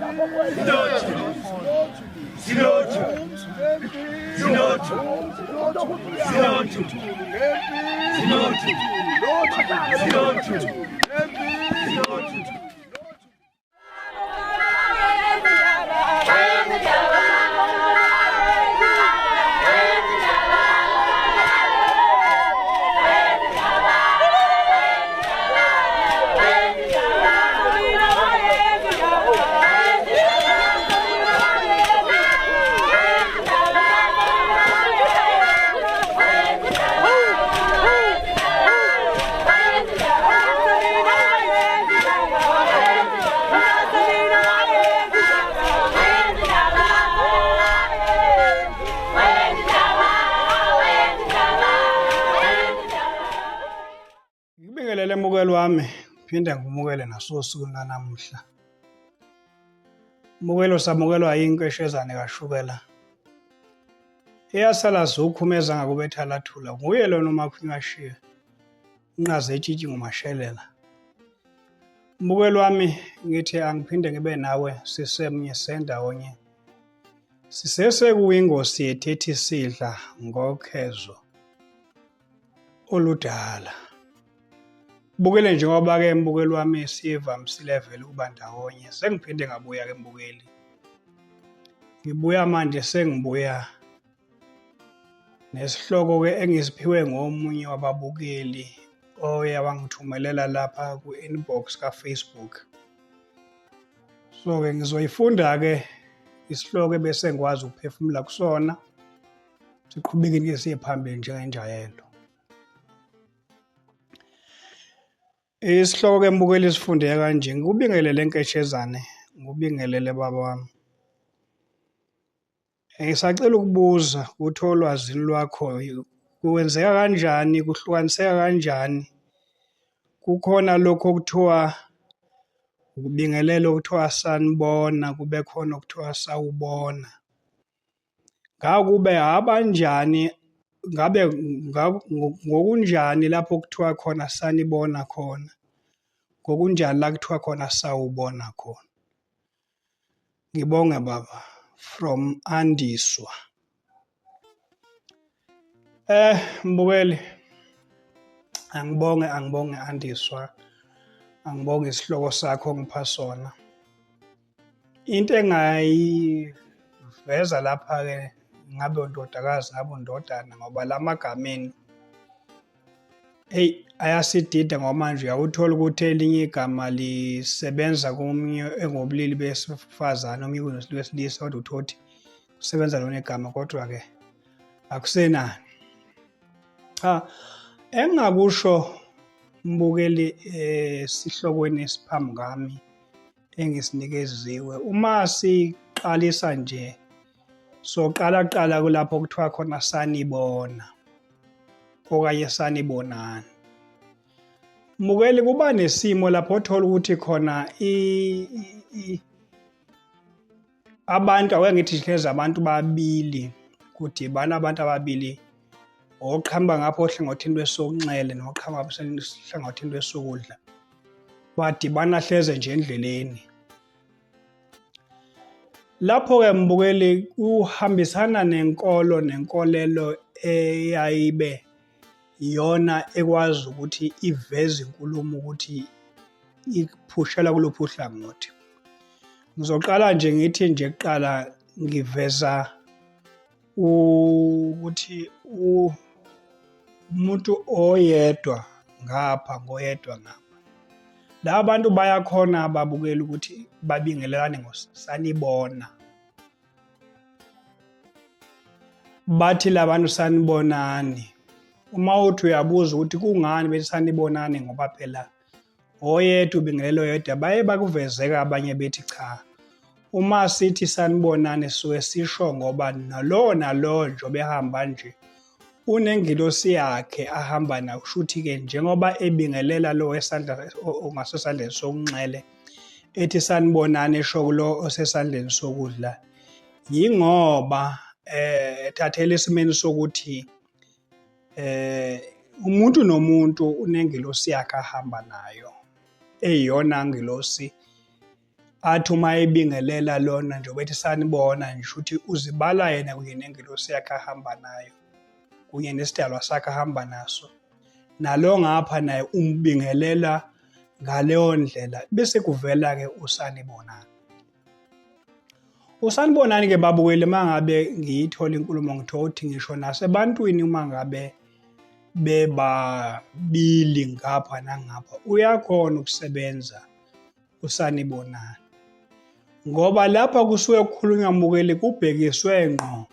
02 02 02 02 02 02. Ngibingelele mukeli wami, phinde ngimukele nasosukwini lanamuhla. Mukelo samukelwa yinkeshezane kashukela. Eyasala zukhumeza ngakubetha lathula nguye lona umakhwinyashiye. Inqaze etshitshi ngumashelela. Mbukeli wami ngithi angiphinde ngibe nawe sisemnye sendawonye. Sisesekuwingosi yethu ethi sidla ngokhezo oludala. Bukele njengoba-ke mbukeli wami sivamisile vele ukuba ndawonye. Sengiphinde ngabuya-ke mbukeli. Ngibuya manje sengibuya nesihloko-ke engisiphiwe ngomunye wababukeli oye wangithumelela lapha ku-inbox ka-Facebook. So-ke ngizoyifunda-ke isihloko ebese ngikwazi ukuphefumula kusona, siqhubeke siye phambili njengenjayelo. Isihloko-ke mbukeli sifundeka kanje, ngikubingelele Nkeshezane, ngikubingelele baba wami. Ngisacela ukubuza ukuthi olwazini lwakho kwenzeka kanjani, kuhlukaniseka kanjani? Kukhona lokhu okuthiwa ukubingelela okuthiwa sanibona, kube khona okuthiwa sawubona. Ngakube abanjani, ngabe ngokunjani lapho kuthiwa khona sanibona khona, ngokunjani la kuthiwa khona sawubona khona? Ngibonge baba, from Andiswa. Mbukeli, angibonge angibonge Andiswa, angibonge isihloko sakho ongipha sona. Into engayiveza lapha-ke ngabe undodakazi ngabe undodana ngoba la magameni eyi ayasidida ngoba manje uyawuthola ukuthi elinye igama lisebenza komunye engobulili besifazane omunye kunowesilisa kodwa uthole ukuthi kusebenza lona igama kodwa-ke akusenani. Cha, engingakusho mbukeli esihlokweni esiphambi kwami engisinikeziwe, uma siqalisa nje soqala kuqala kulapho kuthiwa khona sanibona okanye sanibonani. Mbukeli, kuba nesimo lapho othola ukuthi khona abantu, ake ngithi hlezi abantu babili, kudibana abantu ababili, oqhamuka ngapha ohlangothini lwesokunxele noqhamuka ohlangothini lwesokudla, badibana hleze nje endleleni. Lapho-ke mbukeli kuhambisana nenkolo nenkolelo eyayibe iyona ekwazi ukuthi iveze inkulumo ukuthi iphushela kuluphi uhlangothi. Ngizoqala nje ngithi nje kuqala ngiveza ukuthi umuntu oyedwa ngapha ngoyedwa ngapha. Laba bantu bayakhona ababukeli ukuthi babingelelane ngosanibona. Bathi labantu sanibonani. Uma uthi uyabuza ukuthi kungani bethi sanibonani ngoba phela oyedwa ubingelela oyedwa, baye bakuvezeka abanye bethi cha, uma sithi sanibonani sisuke sisho ngoba nalowo nalowo nje obehamba nje unengilosi yakhe ahamba nayo. Kusho ukuthi-ke njengoba ebingelela lo esandla ongasesandleni sokunxele ethi sanibonani esho kulo osesandleni sokudla, yingoba ethathela esimeni sokuthi umuntu nomuntu unengilosi yakhe ahamba nayo, eyiyona ngilosi Athi uma ebingelela lona njengoba ethi sanibona nje ukuthi uzibala yena kunye nengelosi yakhe ahamba nayo kunye nesidalwa sakhe ahamba naso. Nalo ngapha naye umbingelela ngaleyo ndlela bese kuvela-ke usanibonani. Usanibonani-ke babukeli uma ngabe ngiyithola inkulumo ngithola ukuthi ngisho nasebantwini uma ngabe bebabili ngapha nangapha uyakhona ukusebenza usanibonani. Ngoba lapha kusuke kukhulunywa mbukeli kubhekiswe ngqo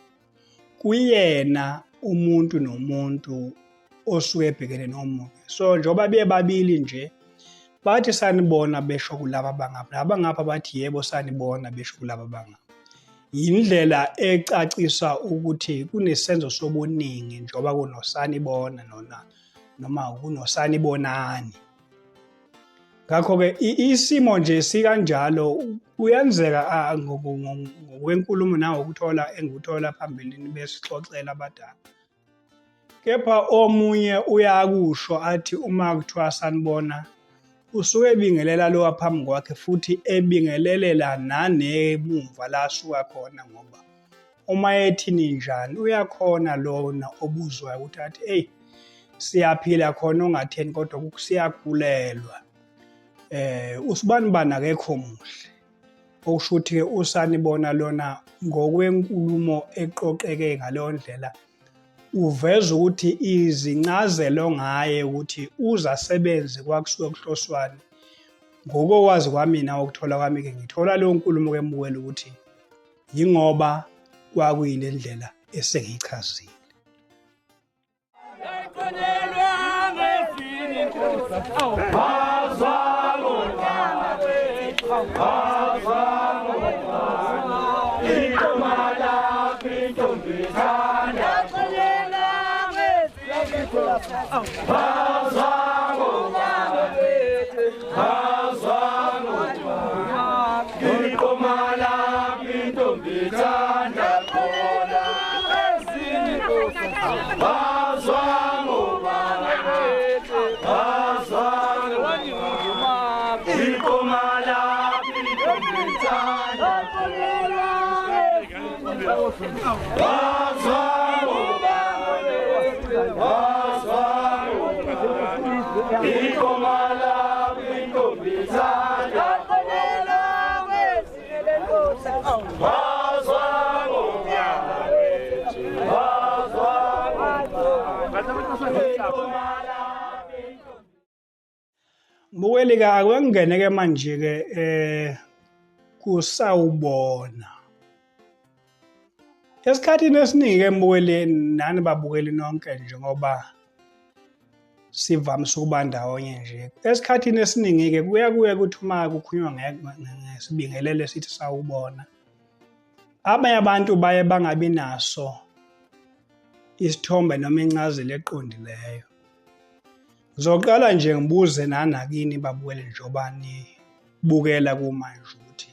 kuyena umuntu nomuntu osuke ebhekene nomunye. So njengoba bebabili nje bathi sanibona besho kulaba abangapha, nabangapha bathi yebo sanibona besho kulaba abangapha. Yindlela ecacisa ukuthi kunesenzo sobuningi njengoba kunosanibona nona noma kunosanibonani. Ngakho-ke isimo nje sikanjalo kuyenzeka ngokwenkulumo nangokuthola engikuthola phambilini besixoxela abadala. Kepha omunye uyakusho athi uma kuthiwa sanibona usuke ebingelela lo waphambi kwakhe futhi ebingelelela nanemumva la asuka khona ngoba uma ethi ninjani uyakhona lona obuzwayo ukuthi athi eyi siyaphila khona ongatheni kodwa siyagulelwa usibani bani akekho muhle. Okusho ukuthi-ke usanibona lona ngokwenkulumo eqoqeke ngaleyo ndlela uveza ukuthi izincazelo ngaye ukuthi uzasebenze kwakusuke kuhloswane. Ngokokwazi kwamina ukuthola kwami-ke ngithola leyo nkulumo kemukela ukuthi yingoba kwakuyile ndlela esengiyichazile. Mbukeli-ke ake ngingene-ke manje-ke kusawubona. Esikhathini esiningi-ke mbukeli nani babukeli nonke njengoba sivamise ukuba ndawonye nje. Esikhathini esiningi-ke kuya kuye kuthi uma kukhulunywa ngesibingelelo esithi sawubona, abanye abantu baye bangabi naso isithombe noma incazelo eqondileyo. Ngizoqala nje ngibuze nanakini babukeli njengoba nibukela kumanje ukuthi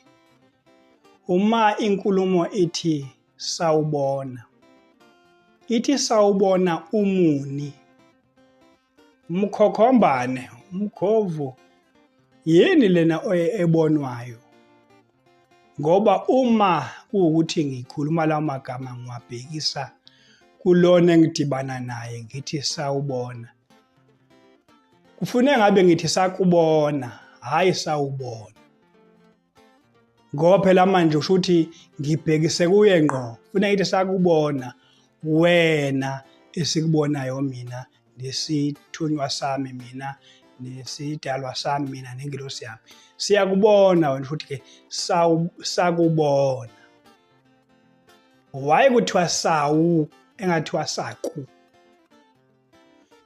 uma inkulumo ithi sawubona, ithi sawubona umuni, umkhokhombane, umkhovu, yini lena ebonwayo? Ngoba uma kuwukuthi ngikhuluma lawo magama ngiwabhekisa kulona engidibana naye ngithi sawubona, kufuneka ngabe ngithi sakubona, hhayi sawubona. Ngoba phela manje usho ukuthi ngibhekise kuye ngqo, kufuneka ngithi sakubona wena esikubonayo mina nesithunywa sami mina nesidalwa sami mina nengilosi yami. Siyakubona wena futhi-ke sakubona. Why kuthiwa sawu engathiwa saku?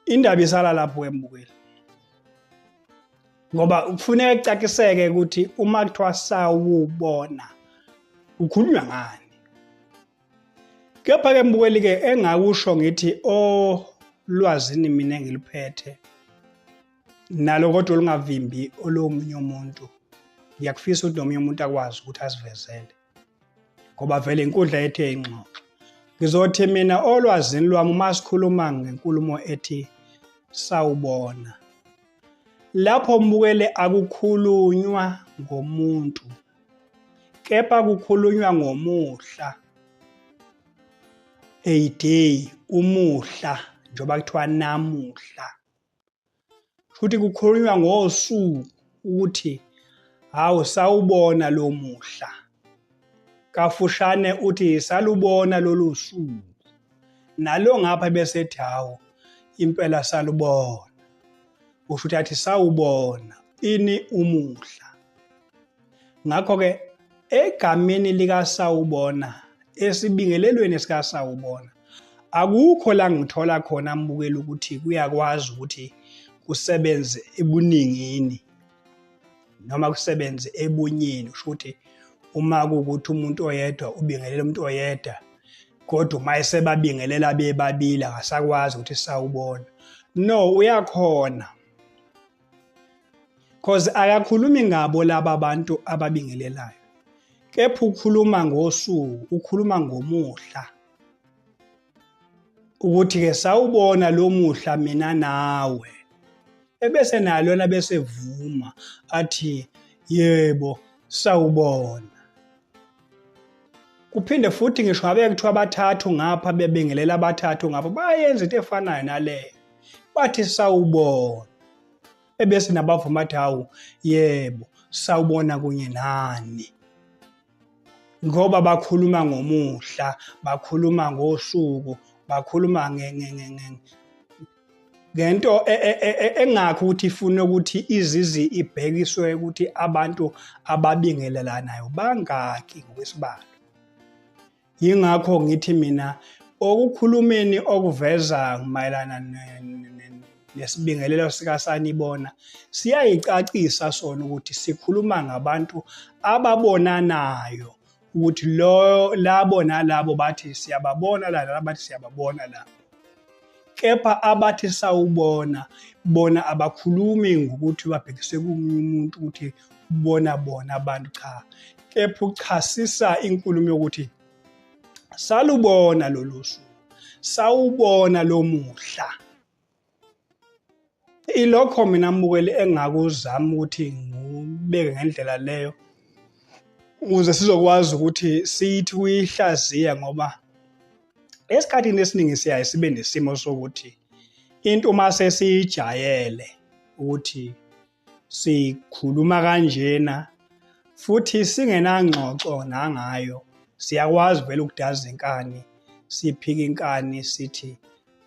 Indaba isala lapho ke mbukeli. Ngoba kufuneka kucaciseke ukuthi uma kuthiwa sawubona kukhulunywa ngani. Kepha-ke mbukeli-ke engakusho ngithi olwazini mina engiluphethe nalo kodwa olungavimbi olomunye umuntu, ngiyakufisa ukuthi nomunye umuntu akwazi ukuthi asivezele ngoba vele inkundla yethu eyingxoxo. Ngizothi mina olwazini lwami uma sikhuluma ngenkulumo ethi sawubona, lapho mbukele akukhulunywa ngomuntu. Kepha kukhulunywa ngomuhla, a day, umuhla, njengoba kuthiwa namuhla. Futhi kukhulunywa ngosuku ukuthi hawu sawubona lo muhla. Kafushane uthi salubona lolu suku. Nalo ngapha bese ethi hawu impela salubona. Usho ukuthi athi sawubona ini umuhla. Ngakho-ke egameni likaSawubona, esibingelelweni sikaSawubona, akukho la ngithola khona mbukeli ukuthi kuyakwazi ukuthi kusebenze ebuningini noma kusebenze ebunyeni. Kusho ukuthi uma kuwukuthi umuntu oyedwa ubingelela umuntu oyedwa, kodwa uma esebabingelela bebabili akasakwazi ukuthi sawubona. No, uyakhona. Cause akakhulumi ngabo laba bantu ababingelelayo, kepha ukhuluma ngosuku, ukhuluma ngomuhla, ukuthi-ke sawubona lo muhla mina nawe, ebese nalona bese vuma athi yebo sawubona. Kuphinde futhi ngisho ngabe kuthiwa abathathu ngapha bebingelela abathathu ngapha, bayenza into efanayo naleyo, bathi sawubona, ebese nabavuma athi hawu yebo sawubona kunye nani, ngoba bakhuluma ngomuhla, bakhuluma ngosuku, bakhuluma ngento engakho ukuthi ifune ukuthi izizi ibhekiswe ukuthi abantu ababingelelanayo bangaki ngokwesibalo. Yingakho ngithi mina okukhulumeni okuveza mayelana nesibingelelo sikaSanibona siyayicacisa sona ukuthi sikhuluma ngabantu ababonanayo, ukuthi lo labo nalabo bathi siyababona la, laba bathi siyababona la. Kepha abathi sawubona bona abakhulumi ngokuthi babhekise komunye umuntu ukuthi ubona bona abantu, cha, kepha uchasisa inkulumo yokuthi salubona lolu suku, sawubona lo muhla. Ilokho mina mbukeli engakuzama ukuthi ngibeke ngendlela leyo ukuze sizokwazi ukuthi siyithi kuyihlaziya, ngoba esikhathini esiningi siyaye sibe nesimo sokuthi into uma sesiyijayele ukuthi sikhuluma kanjena futhi singenangxoxo nangayo, siyakwazi vele ukudaza inkani, siphike inkani sithi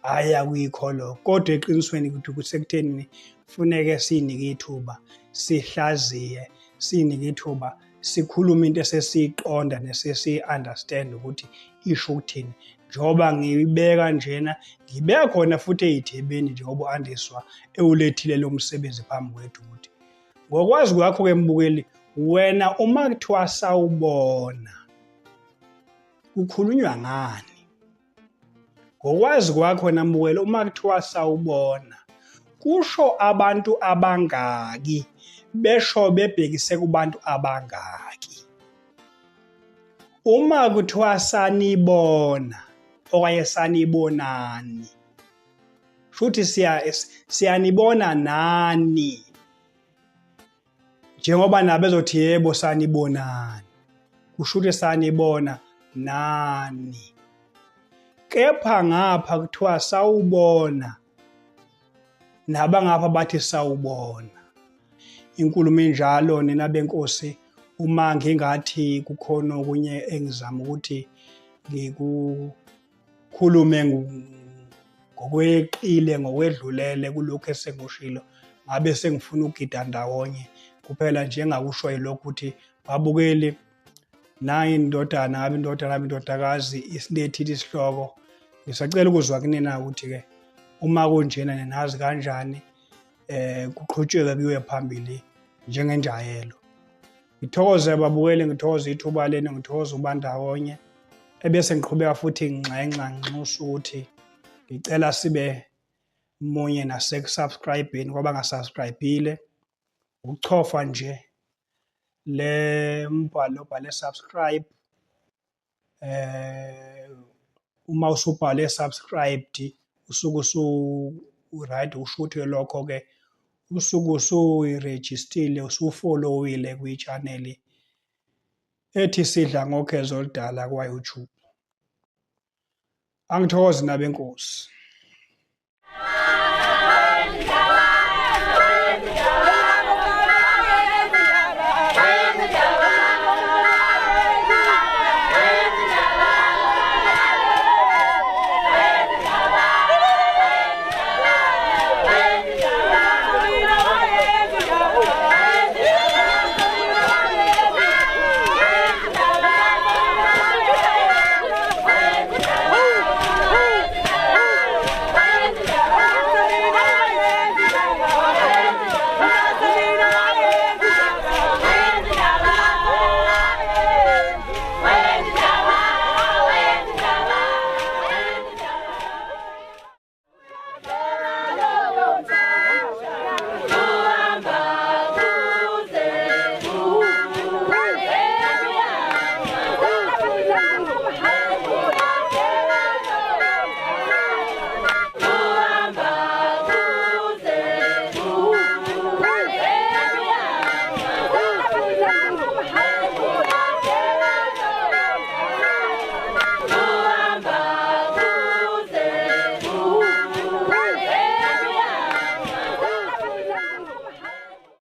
hhayi akuyikho lokho, kodwa eqinisweni ukuthi kusekutheni kufuneke siyinike ithuba sihlaziye, siyinike ithuba sikhulume into esesiyiqonda nesesiyi-understand ukuthi isho ukuthini. Njengoba ngiyibeka njena, ngibeka khona futhi ey'thebeni njengoba u-Andiswa ewulethile lo msebenzi phambi kwethu, ukuthi ngokwazi kwakho-ke mbukeli, wena uma kuthiwa sawubona kukhulunywa ngani? Ngokwazi kwakho namukela, uma kuthiwa sawubona kusho abantu abangaki, besho bebhekise kubantu abangaki? Uma kuthiwa sanibona okanye sanibonani, futhi siyanibona nani, njengoba nabo bezothi yebo sanibonani, kusho ukuthi sanibona nani. Kepha ngapha kuthiwa sawubona, nabangapha bathi sawubona. Inkulumo enjalo nina benkosi, uma ngingathi kukhona okunye engizama ukuthi ngikukhulume ngokweqile, ngokwedlulele kulokhu esengikushilo, ngabe sengifuna ukugida ndawonye kuphela. Nje engakusho yilokhu ukuthi babukeli, nayi indodana, ngabe indodana, ngabe indodakazi isilethile isihloko. Ngisacela ukuzwa kunina ukuthi-ke uma kunjena ninazi kanjani, kuqhutshekwe kuyiwe phambili njengenjayelo. Ngithokoze babukeli, ngithokoze ithuba lenu, ngithokoze ukuba ndawonye. Ebese ngiqhubeka futhi nginxenxa nginxusa ukuthi ngicela sibe munye nasekusubscribe-eni kwabangasubscribe-ile, ukuchofa nje le mbhalo obhale subscribe, uma usubhale subscribed usuke usu-right, usho ukuthi lokho-ke usuke usuyirejistile, usufollowile kwi-channel. Ethi sidla ngokhezo oludala kwa-YouTube. Angithokozi nabenkosi.